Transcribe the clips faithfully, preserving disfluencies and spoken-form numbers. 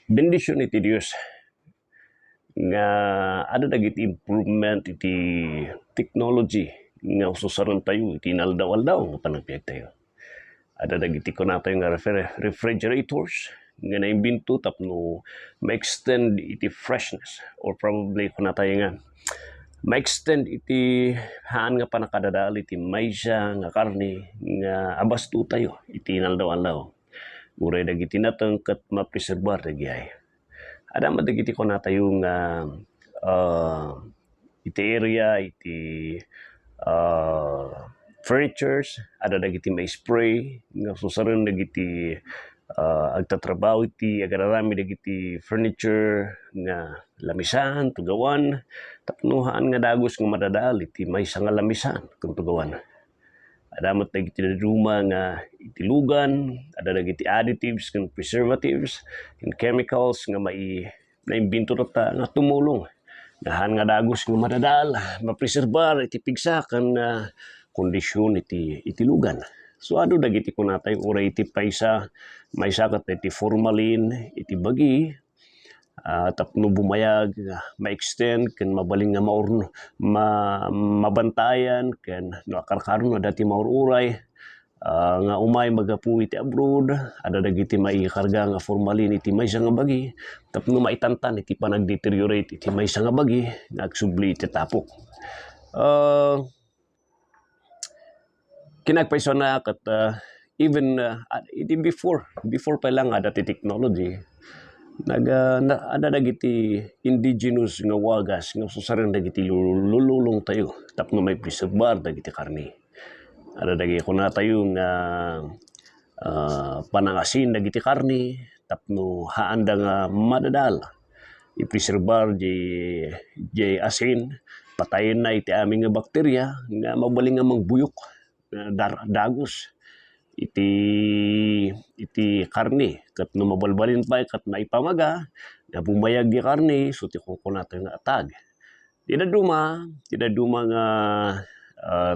Bendision iti Dios nga adda dagiti improvement iti technology nga ususaran tayo iti inaldaw-aldaw nga panagbiag tayo. Adda dagiti kunatayo nga refri-, refrigerators nga naimbento tapno ma-extend iti freshness, or probably kunatayo nga ma-extend iti haan nga pannakadadael iti maysa nga karne nga abasto tayo iti inaldaw-aldaw. Uray dagiti nateng ket mapreserbar dagidiay. Adda met dagiti kunatayo nga, ah, iti area, iti, ah, furnitures, adda dagiti ma-spray nga ususaran dagiti, ah, agtatrabaho iti agar-aramid dagiti furniture nga lamisan, tugawan, tapno haan nga dagus nga madadael iti maysa nga lamisan ken tugawan. Adda met dagiti dadduma nga iti lugan, adda dagiti additives ken preservatives ken chemicals nga mai-, naimbento tatta nga tumulong nga haan nga dagus nga madadael, mapreserbar iti pigsa ken, ah, kondision iti, iti lugan. So, adu dagiti kunatayo, uray iti paysa, maysa ket iti formalin iti bagi, ah, tapno bumayag, ah, ma-extend ken mabalin nga maur-, ma-, mabantayan ken no akarkaro no adda ti maur-uray, ah, nga umay magapu iti abroad, adda dagiti maikarga nga formalin iti maysa nga bagi tapno maitantan iti panagdeteriorate iti maysa nga bagi nga agsubli iti tapok. Ah, kinagpaysuanna ket, ah, even, ah, ad-, idi before, before pa lang adda ti technology, nag-, ah, na-, adda dagiti indigenous nga wagas nga ususaran dagiti lu-, lululong tayo tapno maipreserbar dagiti karne. Adda dagiti kunatayo nga, ah, panangasin dagiti karne tapno haanda nga madadael. Ipreserbar di, di asin, patayenna iti amin nga bakteria nga mabalin nga mangbuyok, nga dar-, dagus iti, iti karne. Ket no mabalbalin pay ket maipamaga, nga bumayag di karne, so ti kukunatayo nga atag. Ti dadduma, ti dadduma nga, ah,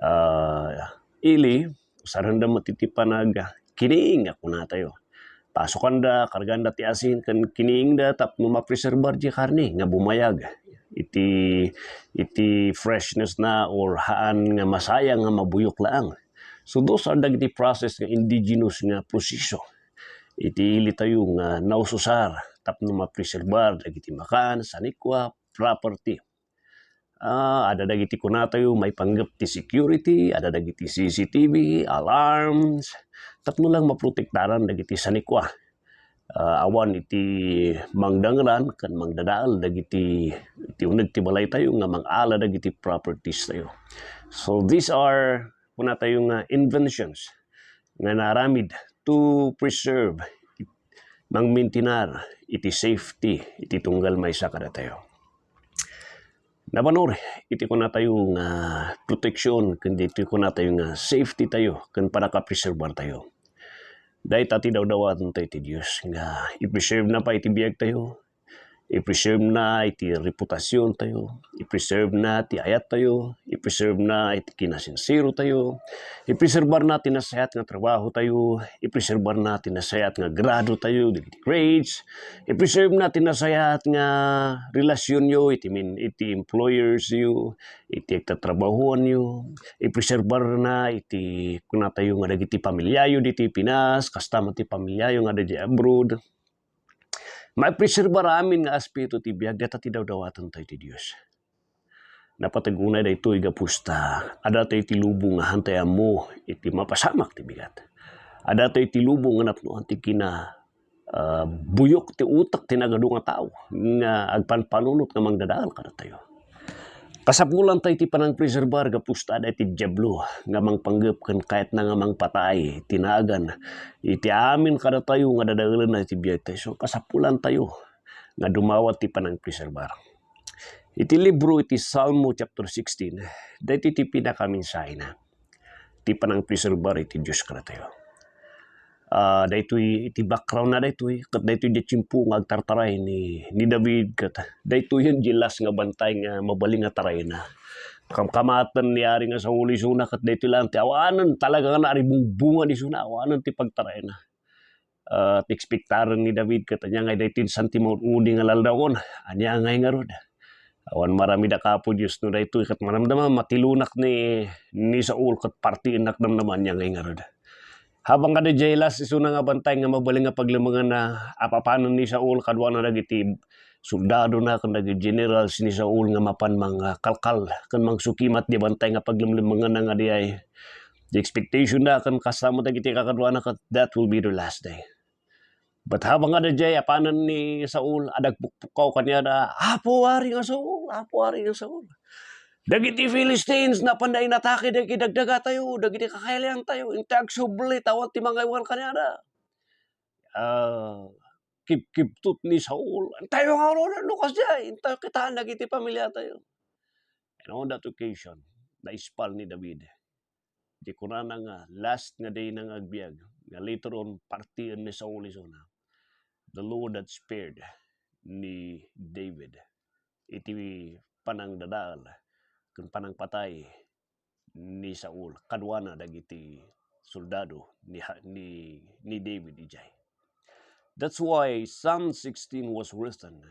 ah, ili, usaranda met iti panagkiniing nga kunatayo. Pasukanda, karganda ti asin ken kiniingda tapno mapreserbar ti karne nga bumayag iti, iti freshness na or haan nga masayang nga mabuyok laeng. So those are dagiti process nga indigenous nga proseso iti ili tayo nga naususar tapno mapreserbar dagiti makan, sanikua, property. Ah, adda dagiti kunatayo maipanggep ti security, adda dagiti C C T V, alarms, tapno lang maprotektaran dagiti sanikua. Ah, awan iti mangdangran ken mangdadael dagiti, iti uneg ti balaytayo nga mang-ala dagiti properties tayo. So these are, kunatayo nga inventions nga naaramid to preserve, mangmintinar iti safety iti tunggal maysa kadatayo. Nabanur iti kunatayo nga protection ken ditoy kunatayo nga safety tayo ken pannakapreserbar tayo. Dayta ti dawdawaten tayo ti Dios nga i-preserve na pay ti biag tayo, i-preserve na iti reputasyon tayo, i-preserve na ti ayat tayo, i-preserve na iti kinasinsiro tayo, i-preserbar na ti nasayaat nga trabaho tayo, i-preserbar na ti nasayaat nga grado tayo, dagiti grades, i-preserve na ti nasayaat nga relasyonyo iti min-, iti employers yo, iti agtatrabahoanyo, i-preserbar na iti kunatayo nga dagiti pamilyayo ditoy Pinas, kasta met ti pamilyayo nga ditoy abroad. Maipreserbar amin nga aspeto ti biag, dayta ti dawdawaten tayo ti Dios. Napateg unay daytoy gapu ta adda tayo ti lubong nga haantay ammo iti mapasamak ti bigat. Adda tayo ti lubong nga napnoan ti kina, ah, buyok ti utek ti nagadu nga tao nga agpanpanunot nga mangdadael kadatayo. Kasapulan tayo ti panangpreserbar gapu ta adda ti Diablo nga mangpanggep ken kayatna nga mangpatay ti nagan iti amin kadatayo nga dadaelenna iti biag tayo. So, kasapulan tayo nga dumawat ti panangpreserbar. Iti libro iti Salmo chapter sixteen, daytoy ti pinakamensahe na ti panangpreserbar iti Dios kadatayo. Ah, daytoy iti background na daytoy, ket daytoy ti tiempo nga agtartaray ni, ni David, ket daytoy ti last nga bantay nga mabalin nga tarayna. Kamkamaten ni Ari nga Saul isuna, ket daytoy laeng ti awanen, talaga nga naaribungbungan isuna, awanen ti pagtarayna. ah, ti ekspektaren ni David ket ania ngay daytoy santi maud-udi nga laldawon? Ania ngay ngarud? Awan maramid a Apo Dios no daytoy ket maramdama matilonak ni, ni Saul ket partiennak damdama ania ngay ngarud. Habang kada jay last isuna nga bantay nga mabalin nga paglemengenna, apapanen ni Saul kaduana dagiti soldadona ken dagiti generals ni Saul nga mapan mangkalkal ken mangsukimat di bantay nga paglemlemengenna nga diay. The expectation na ken kasta met dagiti kakaduana ket that will be their last day. But habang kada jay apanen ni Saul, adda agpukpukkaw kaniada, "Apo, Ari nga Saul, Apo, Ari nga Saul. Dagiti Philistines, napanda inatake dagiti dagdagatayo, dagiti kakailiantayo, intayo agsubli, ta awan ti mangaywan kaniada." Ah, kibkibtot ni Saul, "Intayo nga ulo, no, kasdiay, intayo kitaan dagiti pamiliatayo." And on that occasion, naispal ni David. Di kunana nga last nga dayna nga agbiag, nga later on partien ni Saul isuna. The Lord had spared ni David iti panangdadael ken panangpatay ni Saul kaduana dagiti soldado ni ha-, ni, ni David idiay. That's why Psalm sixteen was written,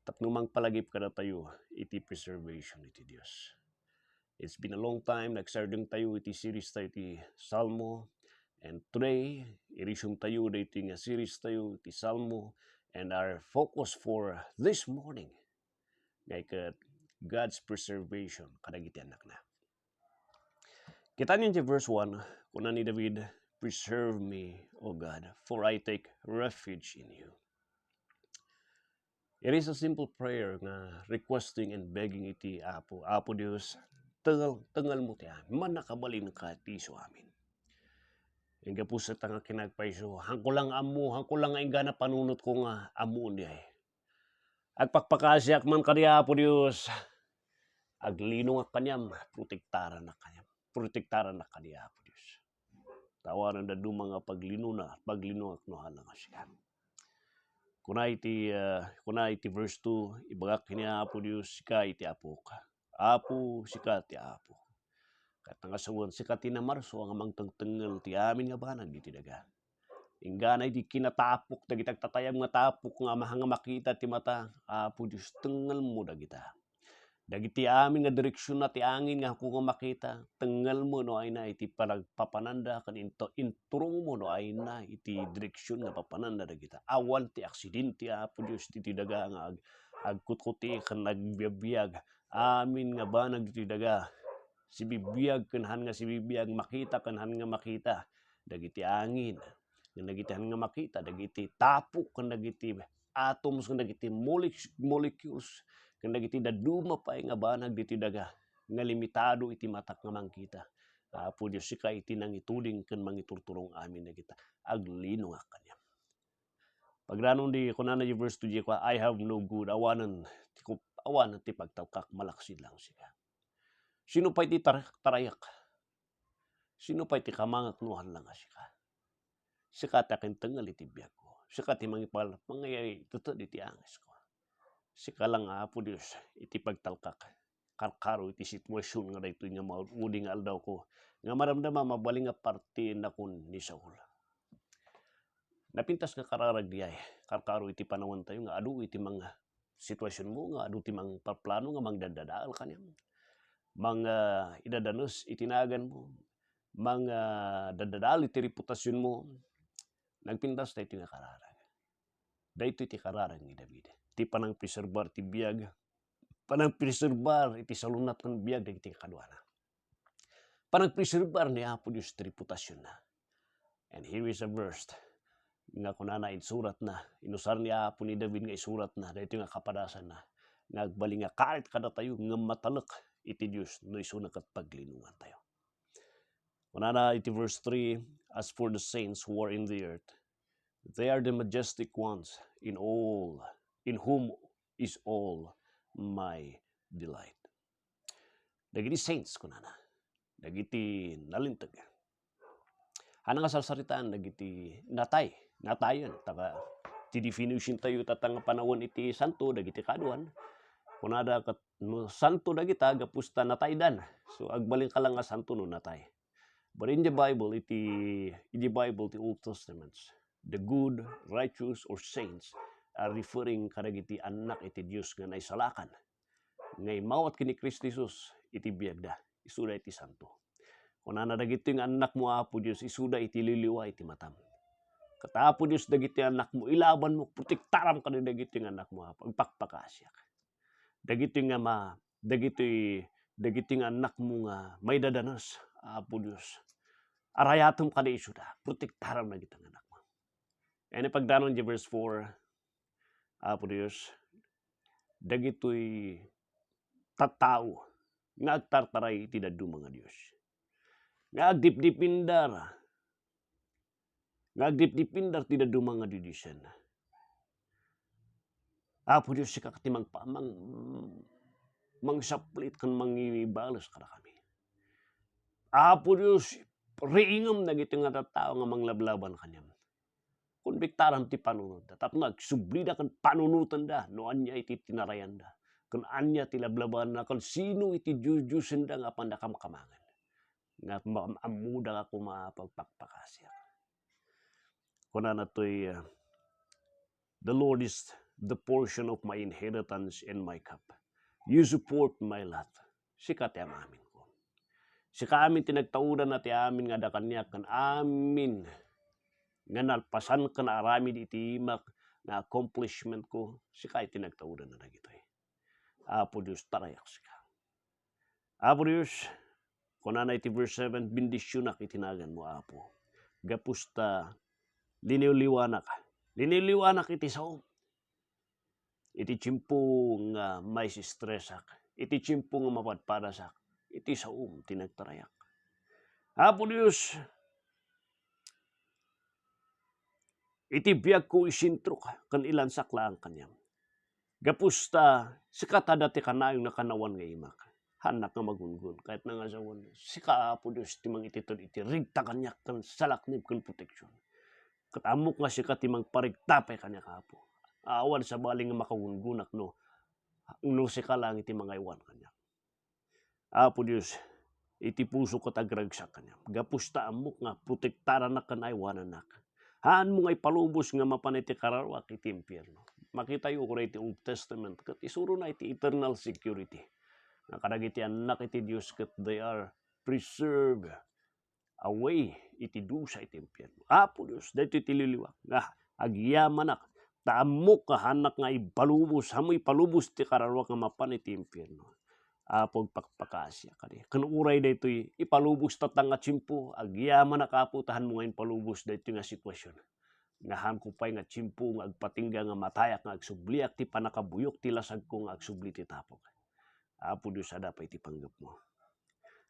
tapno mangpalagip kadatayo iti preservation iti Dios. It's been a long time, nagsardeng tayo iti series tayo iti Salmo. And today, i-resume tayo daytoy nga series tayo iti Salmo. And our focus for this morning, nga iket God's preservation kadagiti annakna. Kita niyo iti verse one, kuna ni David, "Preserve me, O God, for I take refuge in you." It is a simple prayer nga requesting and begging iti Apo. "Apo Dios, tengel, tengel mo ti amin. Mannakabalin ka ti isu amin." Inggapu sa ta nga kinagpaiso, hangko lang ammo, hangko lang nga inggana panunot ko nga ammoon diay. Agpakpakaasiak man kadi Apo Dios. Aglinongak kaniam, protektaranak kaniam. Protektaranak kadi Apo Dios. Tawanan da duma nga paglinona, paglinongak no hala nga sika. Kuna iti, ah, kuna iti verse two, ibagak kaniak, Apo Dios, sika iti Apok. Apo, sika ti Apo. Ket nga sawen, sika ti namarso nga mangtengtengngel ti amin nga banag ditoy daga. Inggana idi kinatapok dagiti agtatayab nga tapok nga amangan nga makita ti mata, Apo Dios, tengngelmo dagita. Dagiti amin nga direksionna ti angin nga haanko nga makita, tengngelmo no ayna iti panagpapananda ken into-, inturongmo no ayna iti direksion nga papananda dagita. Awan ti aksidente, Apo Dios, ditoy daga nga ag-, agkutkuti ken agbiagbiag. Amin nga banag ditoy daga, sibibiag ken han nga sibibiag, makita ken han nga makita. Dagiti angin, ken dagiti han nga makita, dagiti tapok, ken dagiti atoms, ken dagiti molec-, molecules, ken dagiti dadduma pay nga banag ditoy daga nga limitado iti matak nga mangkita. Apo Dios, sika iti nangituding ken mangiturturong amin dagita. Aglinongak kaniam. Pagranon di, kunana di verse two di, "I have no good," awanen ti kup-, awanen ti pagtalkak, malaksid lang sika. Sino pay ti tar-, tarayak? Sino pay ti kamangak no hala nga sika? Sika ti akintengngel iti biagko. Sika ti mangipal-, mangayayteted iti angesko. Sika lang, Apo Dios, iti pagtalkak. Karkaro iti situasion nga daytoy nga maud-udi nga aldawko, nga maramdama mabalin nga partiennakon ni Saul. Napintas nga kararag diay, karkaro iti panawentayo nga adu iti mga situasionmo, nga adu ti mangpaplano nga mangdaddadael kaniam. Mang, ah, idadanes iti naganmo, mang, ah, daddadael iti reputasionmo. Nagpintas daytoy nga kararag. Daytoy ti kararag ni David. Ti panangpreserbar ti biag, panangpreserbar iti salunat ken biag dagiti kakaduana. Panangpreserbar ni Apo Dios ti reputasionna. And here is a verse nga kunana, insuratna, inusar ni Apo ni David nga isuratna, daytoy nga kapadasanna, nga agbalin nga karit kadatayo nga matalek iti Dios no isuna ket paglinongantayo. Kunana iti verse three, "As for the saints who are in the earth, they are the majestic ones in all, in whom is all my delight." Dagiti saints, kunana, dagiti nalinteg. Haan nga sarsaritaan dagiti natay, natayen, ta ka-, ti definition tayo tatta nga panawen iti santo, dagiti kaduan. Kunada ket no santo dagita, gapu ta nataydan. So, agbalin ka lang nga santo no natay. But in the Bible, iti, iti Bible, ti Old Testaments, the good, righteous, or saints are referring kadagiti annak iti Dios nga naisalakan, nga immawat ken ni Cristo Jesus iti biagda, isuda iti santo. Kunana, "Dagitoy nga annakmo, Apo Dios, isuda iti liliwa iti matam." Ket, Apo Dios, dagitoy annakmo, ilabanmo, protektaram kadagitoy nga annakmo, Apo. Agpakpakasiak. Dagitoy nga ma-, dagitoy, dagitoy nga annakmo nga maidadanes, Apo Dios. Arayatem kada isuda, protektaram dagitoy nga annakmo. Ania pagdanon di verse four, Apo Dios, dagitoy tattao nga agtartaray iti dadduma nga Dios. Nga agdipdipindar, nga agdipdipindar ti dadduma nga diodiosna. Apo Dios, sika ti mangpa-, mang-, mangsaplit ken mangibales kadakami. Apo Dios, riingem dagitoy nga tattao nga manglablaban kaniam. Konbiktaram ti panunotda, tapno agsublida ken panunotenda no ania iti tinarayanda, ken ania ti lablabanna, ken sino iti diosdiosenda nga apanda kamkamangan. Nga ma-, ammoda nga kuma pagpakpakasiak. Kunana toy, uh, "The Lord is the portion of my inheritance and my cup. You support my lot." Sika ti amaminko. Sika amin ti nagtaudan na ti amin nga adda kaniak, ken amin nga nalpasan ken aramid iti imak nga accomplishment ko. Sika iti nagtaudan na dagitoy. Apo Dios, tarayak sika. Apo Dios, kunana iti verse seven, "Bendisionak iti naganmo, Apo. Gapus ta liniwliwanak. Liniwliwanak iti saom. Iti tiempo nga maistresak, iti tiempo nga mapadpadasak, iti saom ti nagtarayak. Apo Dios, iti biagko, isentrok ken ilansak laeng kaniam. Gapus ta sika ti adda ti kanayon nga kanawan nga imak. Haannak nga magunggon, kayatna nga sawen. Sika, Apo Dios, ti mangitited iti regta kaniak ken salaknib ken proteksion. Ket ammok nga sika ti mangparigta pay kaniak, Apo. Awan sabali nga makagunggonak no, no sika laeng iti mangaywan kaniak." Apo Dios, iti pusok ket agragsak kaniam. Gapus ta ammok nga protektaranak ken aywanannak. Haanmo nga ipalubos nga mapan iti kararuak iti impierno. Makitayo uray iti Old Testament ket isurona iti eternal security. Nga kadagiti annak iti Dios ket they are preserved away iti dusa iti impierno. Apo Dios, daytoy ti liliwak nga agyamanak, ta ammok nga haannak nga ipalubos, haanmo ipalubos ti kararuak nga mapan iti impierno. Apo, agpakpakaasiak kadi. Ken uray daytoy ipalubos ta nga tiempo, agyamanak, Apo, ta haanmo nga impalubos daytoy nga sitwasyon. Nga haanko pay nga tiempo nga agpatingga nga matayak nga agsubliak ti pannakabuyok ti lasagko nga agsubli ti tapok. Apo Dios, adda pay ti panggepmo.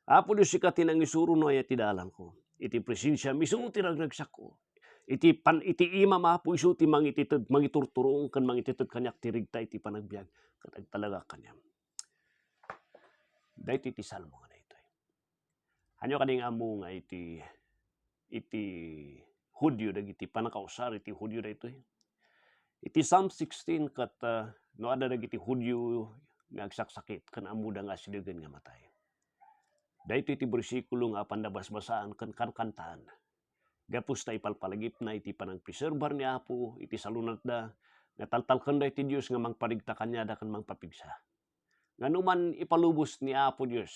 Apo Dios, sika ti nangisuro no aya ti dalanko. Iti presensiam, isu ti ragragsakko. Iti pan-, iti imam, Apo, isu ti mangitited, mangiturturong, ken mangitited kaniak ti regta iti panagbiag. Ket agtalagak kaniam. Daytoy ti salmo nga daytoy. Ania kadi nga ammo nga iti, iti Hudio dagiti pannakausar iti Hudio daytoy? Iti Psalm sixteen ket, ah, no adda dagiti Hudio nga agsaksakit ken ammoda nga asidegen nga matay. Daytoy ti bersikulo nga apanda basbasaan ken kankantaan. Gapus ta ipalpalagipna iti panangpreserbar ni Apo iti salunatda, nga taltalkenda iti Dios nga mangparigta kaniada ken mangpapigsa. Nga no man ipalubos ni Apo Dios,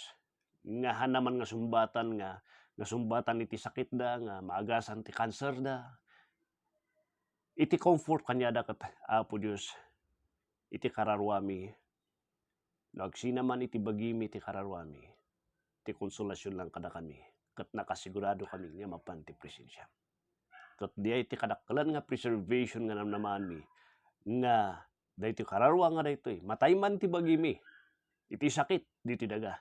nga haanna man nga sumbatan nga, nga sumbatan iti sakitda, nga maagasan ti kanserda, iti comfort kaniada ket, Apo Dios, iti kararuami, no agsina man iti bagimi ti kararuami, ti konsolasion lang kadakami, ket nakasigurado kami nga mapan ti presensiam. Ket diay ti kadakkelan nga preservation nga namnamaanmi, nga daytoy kararua nga daytoy, matay man ti bagimi iti sakit ditoy daga,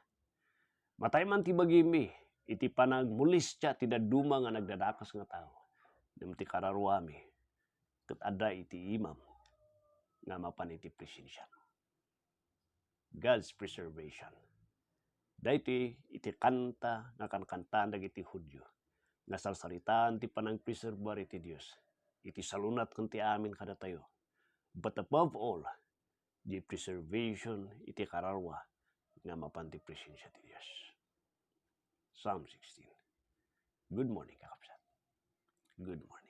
matay man ti bagimi iti panagmolestia ti dadduma nga nagdadakas nga tao, ngem ti kararuami ket adda iti imam nga mapan iti presensiam. God's preservation. Daytoy iti kanta nga kankantaan dagiti Hudio nga sarsaritaan ti panangpreserbar iti Dios iti salunat ken ti amin kadatayo. But above all, the preservation iti kararua nga mapan ti presensia ti Dios. Psalm sixteen. Good morning, kakabsat. Good morning.